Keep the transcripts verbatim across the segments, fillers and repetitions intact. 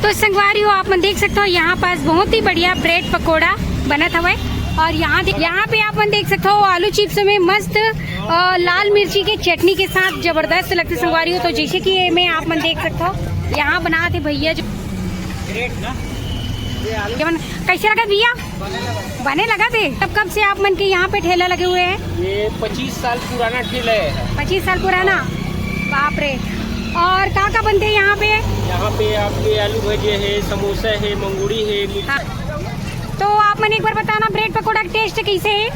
तो संगवारी हो, आप मन देख सकते हो, यहाँ पास बहुत ही बढ़िया ब्रेड पकोड़ा बनत हवय। और यहाँ दे-, यहाँ पे आप मन देख सकते हो, आलू चिप्स में मस्त, अ, लाल मिर्ची के चटनी के साथ जबरदस्त लगथे संगवारी हो। तो जैसे कि ये में आप मन देख सकते हो, यहाँ बनात हे भैया जो ब्रेड ना, ये आलू ये मन-, कैसे लगा भैया? बने लगा थे। कब कब से आप मन के यहाँ पे ठेला लगे हुए हैं? ये पच्चीस साल पुराना ठेला है। पच्चीस साल पुराना? बाप रे। और का का बनते हैं यहाँ पे? यहाँ पे आपके आलू भजिया है, समोसा है, मंगूड़ी है, मिर्ची। हाँ। तो आप मन एक बार बताना, ब्रेड पकोड़ा का टेस्ट कैसे है?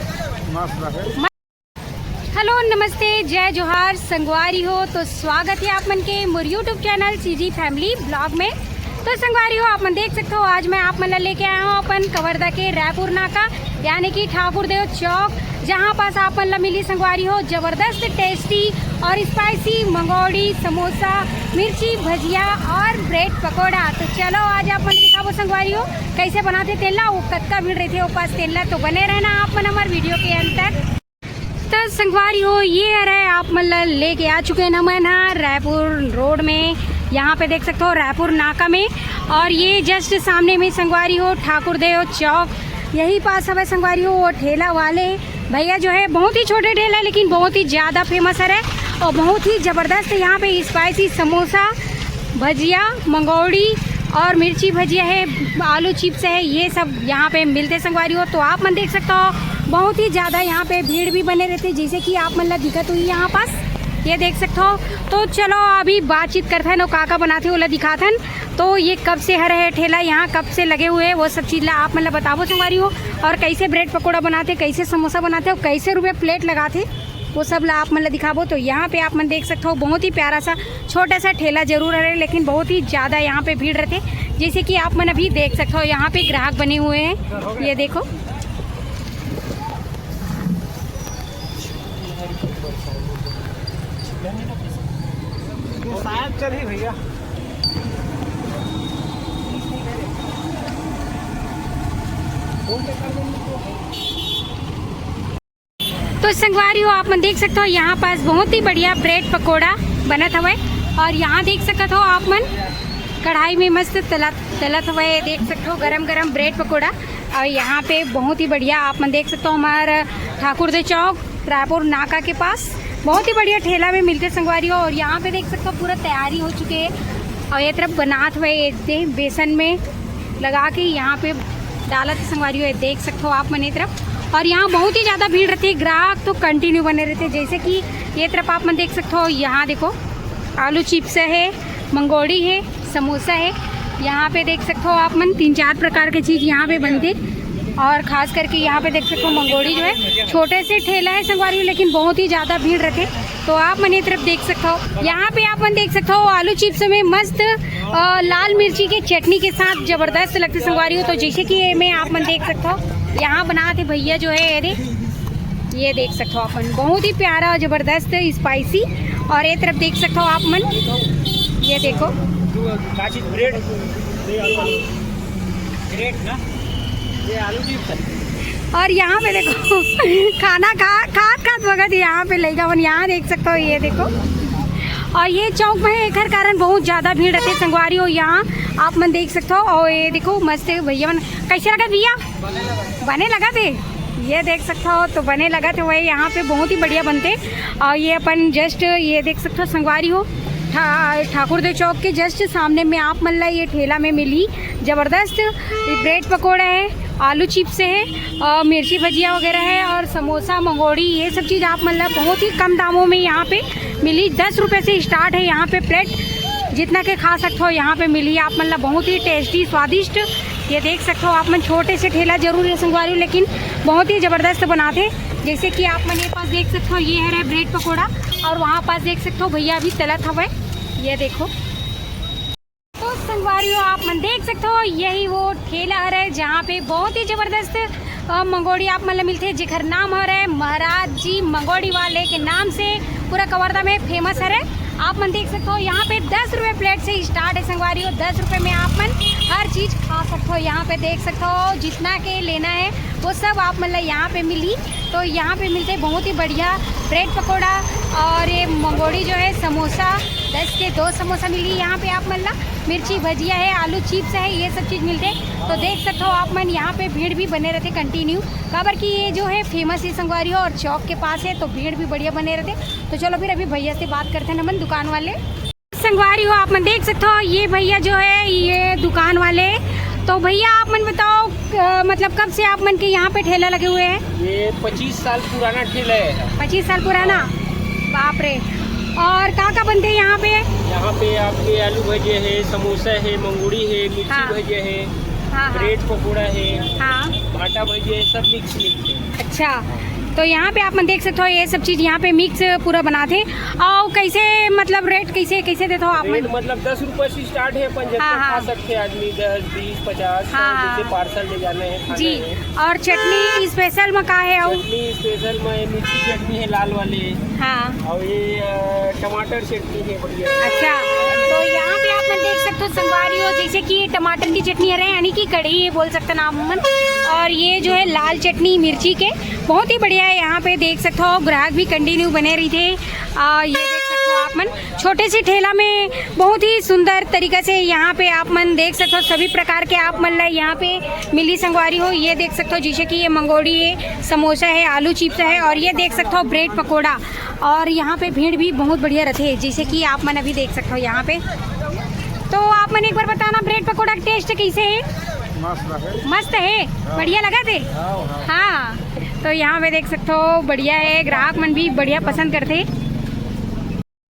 हेलो, नमस्ते, जय जोहार संगवारी हो। तो स्वागत है आप मन के मोर YouTube channel CG family blog में। तो संगवारी हो, आप मन देख सकते हो, आज मैं आप मन ला लेके आया हूँ अपन कवर्धा के रायपुर नाका, यानी कि ठाकुर देव चौक, जहाँ पास आप मन ला मिली संगवारी हो जबरदस्त टेस्टी और स्पाइसी मंगोड़ी, समोसा, मिर्ची भजिया और ब्रेड पकोड़ा। तो चलो, आज आप मन दिखाबो संगवारी हो, कैसे बनाते तेला, वो कतका भीड़ रहते वो पास तेला। तो बने रहना आप मन हमारे वीडियो के अंत तक। तो संगवारी हो, ये हरे आप मन ला लेके आ चुके हैं हमन ह रायपुर रोड में। यहाँ पे देख सकते हो रायपुर नाका में, और ये जस्ट सामने में संगवारी हो ठाकुर देव चौक, यही पास हवे संगवारी हो। वो ठेला वाले भैया जो है, बहुत ही छोटे ठेला है, लेकिन बहुत ही ज़्यादा फेमस हरे और बहुत ही ज़बरदस्त यहाँ पे स्पाइसी समोसा, भजिया, मंगौड़ी और मिर्ची भजिया है, आलू चिप्स है, ये सब यहाँ पे मिलते संगवारी हो। तो आप मन देख सकते हो, बहुत ही ज़्यादा यहाँ पे भीड़ भी बने रहते, जैसे कि आप मन ला दिखत हुई यहाँ पास, ये देख सकते हो। तो चलो, अभी बातचीत करथन और का का बनाथे, ओला दिखाथन। तो ये कब से हर है ठेला, यहाँ कब से लगे हुए हैं, वो सब चीज़ ला आप मन ला बताबो संगवारी हो। और कैसे ब्रेड पकौड़ा बनाते, कैसे समोसा बनाते और कैसे रुपये प्लेट लगाते, वो सब ला आप मन ला दिखाबो। तो यहाँ पे आप मन देख सकते हो, बहुत ही प्यारा सा छोटा सा ठेला जरूर हरे, लेकिन बहुत ही ज़्यादा यहाँ पे भीड़ रहते। जैसे कि आप मन अभी देख सकते हो, यहाँ पे ग्राहक बने हुए हैं, ये देखो। शायद चली भैया। तो संगवारी हो, आप मन देख सकते हो, यहाँ पास बहुत ही बढ़िया ब्रेड पकोड़ा बनत हवय। और यहाँ देख सकत हो आप मन, कढ़ाई में मस्त तलत तलत हवय, देख सकते हो, गरम गरम ब्रेड पकोड़ा। और यहाँ पे बहुत ही बढ़िया आप मन देख सकते हो, हमारा ठाकुर दे चौक रायपुर नाका के पास बहुत ही बढ़िया ठेला में मिलते संगवारी हो। और यहाँ पे देख सकते हो, पूरा तैयारी हो चुके है और ये तरफ बनात हुए ये दे बेसन में लगा के यहाँ पे डालत संगवारी हो, ये देख सकते हो आप मन ये तरफ। और यहाँ बहुत ही ज़्यादा भीड़ रहती है, ग्राहक तो कंटिन्यू बने रहते हैं। जैसे कि ये तरफ आप मन देख सकते हो, यहाँ देखो, आलू चिप्स है, मंगोड़ी है, समोसा है। यहाँ पे देख सकते हो आप मन, तीन चार प्रकार के चीज़ यहाँ पे बनते। और खास करके यहाँ पे देख सकते हो, मंगोड़ी जो है, छोटे से ठेला है संगवारी, लेकिन बहुत ही ज़्यादा भीड़ रहते। तो आप मन ये तरफ देख सकते हो, यहाँ पे आप मन देख सकते हो, आलू चिप्स में मस्त, अ, लाल मिर्ची के चटनी के साथ जबरदस्त लगते संगवारी हो। तो जैसे कि ये में आप मन देख सकते हो, यहाँ बनाते भैया जो है, ये दे ये देख सकते हो आप मन, बहुत ही प्यारा और जबरदस्त स्पाइसी। और ये तरफ देख सकते हो आप मन, ये देखो, काचित ब्रेड, ब्रेड ना, ये आलू चिप्स है। और यहाँ पे देखो खाना खा खात खात वक्त यहाँ पे लेगा मन, यहाँ देख सकते हो, ये देखो। और ये चौक में है, एकर कारण बहुत ज़्यादा भीड़ रहते संगवारी हो। यहाँ आप मन देख सकते हो। और ये देखो मस्त भैया मन, कैसे लगा भैया? बने लगा थे, ये देख सकते हो, तो बने लगा थे वही। यहाँ पे बहुत ही बढ़िया बनते। और ये अपन जस्ट ये देख सकते हो संगवारी हो, ठा- ठाकुर देव चौक के जस्ट सामने में आप मन ला ये ठेला में मिली जबरदस्त ब्रेड पकौड़ा है, आलू चिप्स है और मिर्ची भजिया वगैरह है और समोसा मंगोड़ी, ये सब चीज़ आप मन ला बहुत ही कम दामों में यहाँ पे मिली। दस रुपये से स्टार्ट है यहाँ पे प्लेट, जितना के खा सकते हो यहाँ पे मिली आप मन ला बहुत ही टेस्टी स्वादिष्ट। ये देख सकते हो आप मन, छोटे से ठेला जरूर है संगवारी हो, लेकिन बहुत ही जबरदस्त बनाते। जैसे कि आप मन ये पास देख सकते हो, ये है रहे ब्रेड पकौड़ा और वहाँ पास देख सकते हो भैया अभी तलत हवय। ये देखो, तो संगवारी हो, आप मन देख सकते हो, यही वो ठेला हरे जहाँ पे बहुत ही जबरदस्त, अ, मंगोड़ी आप मन ला मिलथे, जेकर नाम हरे महाराज जी मंगोड़ी वाले के नाम से पूरा कवर्धा में फेमस हरे। आप मन देख सकते हो, यहाँ पे दस रुपये प्लेट से स्टार्ट है संगवारी हो। दस रुपये में आप मन हर चीज खा सकते हो। यहाँ पे देख सकते हो, जितना के लेना है वो सब आप मतलब यहाँ पे मिली। तो यहाँ पे मिलते बहुत ही बढ़िया ब्रेड पकौड़ा और ये मंगोड़ी जो है समोसा, दस के दो समोसा मिली यहाँ पे आप मतलब। मिर्ची भजिया है, आलू चिप्स है, ये सब चीज मिलते। तो देख सकते हो आप मन, यहाँ पे भीड़ भी बने रहते कंटिन्यू, काबर कि ये जो है फेमस है संगवारी हो और चौक के पास है, तो भीड़ भी बढ़िया बने रहते। तो चलो फिर अभी भैया से बात करते हैं हमन दुकान वाले। संगवारी हो, आप मन देख सकते हो, ये भैया जो है, ये दुकान वाले। तो भैया, आप मन बताओ, अ, मतलब, कब से आप मन के यहाँ पे ठेला लगे हुए हैं? ये पच्चीस साल पुराना ठेला है। पच्चीस साल पुराना? हाँ। बाप रे। और का का बनते हैं यहाँ पे? यहाँ पे आपके आलू भजे है, समोसा है, मंगूड़ी है, मिर्ची हाँ। भजे है, हाँ, हाँ। ब्रेड पकौड़ा है, हाँ। भाटा भजे है, सब मिक्स मिलते हैं। अच्छा, तो यहाँ पे आप मन देख सकते हो, ये सब चीज यहाँ पे मिक्स पूरा बनाते। और कैसे, मतलब, रेट कैसे, कैसे देते हो आप रेट मन? मतलब दस रुपए से स्टार्ट है, अपन जब हाँ, तक खा हाँ। सकते हैं आदमी, दस, बीस, पचास, हाँ, सौ, हाँ। जैसे पार्सल ले जाना है, खाना जी। है। और चटनी स्पेशल में का है? और चटनी स्पेशल में मिर्ची चटनी है, लाल वाली। हाँ। और ये, अ, टमाटर चटनी है, बढ़िया। अच्छा, तो यहाँ पे आप मन देख सकते हो संगवारी हो, जैसे कि टमाटर की चटनी है, यानी कि कड़ी, ये बोल सकते हैं आप मन। और ये जो है लाल चटनी मिर्ची के, बहुत ही बढ़िया है। यहाँ पे देख सकते हो, ग्राहक भी कंटिन्यू बने रही थे। आ, ये देख सकते हो आप मन, छोटे से ठेला में बहुत ही सुंदर तरीका से यहाँ पे आप मन देख सकते हो, सभी प्रकार के आप मन ला यहाँ पे मिली संगवारी हो। ये देख सकते हो, जैसे कि ये मंगोड़ी है, समोसा है, आलू चिप्स है, और ये देख सकते हो ब्रेड पकौड़ा। और यहाँ पे भीड़ भी बहुत बढ़िया रहते हैं, जैसे कि आप मन अभी देख सकते हो यहाँ पे। तो आप मन एक बार बताना, ब्रेड पकौड़ा का टेस्ट कैसे है? मस्त है। मस्त है? हाँ। बढ़िया लगा थे? हाँ, हाँ। हाँ, तो यहाँ पे देख सकते हो, बढ़िया है, ग्राहक मन भी बढ़िया पसंद करते।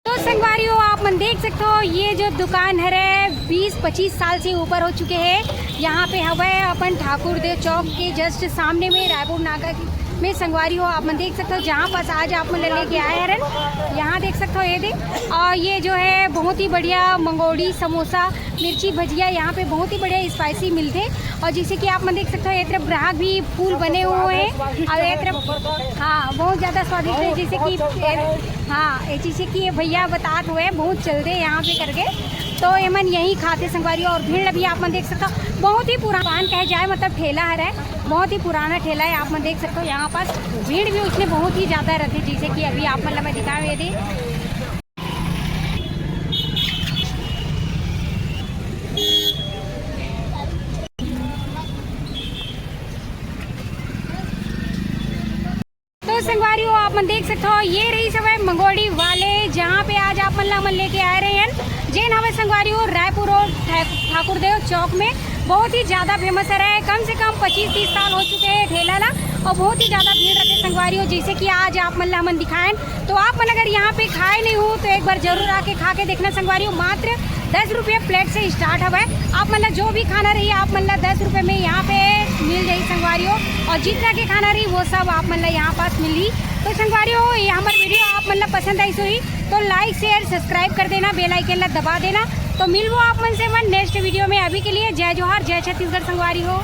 तो संगवारी हो, आप मन देख सकते हो, ये जो दुकान हरे, बीस पच्चीस साल से ऊपर हो चुके हैं। यहाँ पे हवे अपन ठाकुर देव चौक के जस्ट सामने में, रायपुर नाका की में संगवारी हो, आप मन देख सकते हो, जहाँ पास आज आप मन लेके आए हरन, यहाँ देख सकते हो, ये दे। और ये जो है बहुत ही बढ़िया मंगोड़ी समोसा, मिर्ची भजिया यहाँ पे बहुत ही बढ़िया स्पाइसी मिलते। और जैसे कि आप मन देख सकते हो, ये तरफ ग्राहक भी फुल बने हुए हैं और ये तरफ, हाँ, बहुत ज़्यादा स्वादिष्ट है। जैसे कि, हाँ, ये जैसे कि ये भैया बतात हुए हैं, बहुत चलते हैं यहाँ पे करके, तो ये मन यहीं खाते संगवारी। और भीड़ भी आप मन देख सकते हो, बहुत ही पुराना दुकान कहे जाए, मतलब ठेला हरे, बहुत ही पुराना ठेला है। आप मन देख सकते हो यहाँ पास भीड़ भी उसने बहुत ही ज़्यादा रहते, जैसे कि अभी आप मन ला मैं दिखावे दे। तो संगवारी हो, आप मन देख सकते हो, ये रही सब है मंगोड़ी वाले, जहाँ पे आज आप मन ला मन लेके आए रहे हैं, जेन हवे संगवारी हो रायपुर रोड ठा-, ठाकुर देव चौक में। बहुत ही ज़्यादा फेमस है, कम से कम पच्चीस तीस साल हो चुके हैं ठेला ला, और बहुत ही ज़्यादा भीड़ रहते संगवारी हो। जैसे कि आज आप मन ला हमन दिखाएं, तो आप मन अगर यहाँ पे खाए नहीं हो तो एक बार जरूर आके खा के देखना संगवारी हो। मात्र दस रुपये प्लेट से स्टार्ट हवे। आप मन ला जो भी खाना रही, आप मन ला दस रुपये में यहाँ पे मिल जाई संगवारी हो, और जितना के खाना रही वो सब आप मन ला यहाँ पास मिली। तो संगवारी हो, ये हमार वीडियो आप मन ला पसंद आई सोही तो लाइक शेयर सब्सक्राइब कर देना, बेल आइकन ला दबा देना। तो मिलबो आप मन से मन नेक्स्ट वीडियो में। अभी के लिए जय जोहार, जय छत्तीसगढ़ संगवारी हो।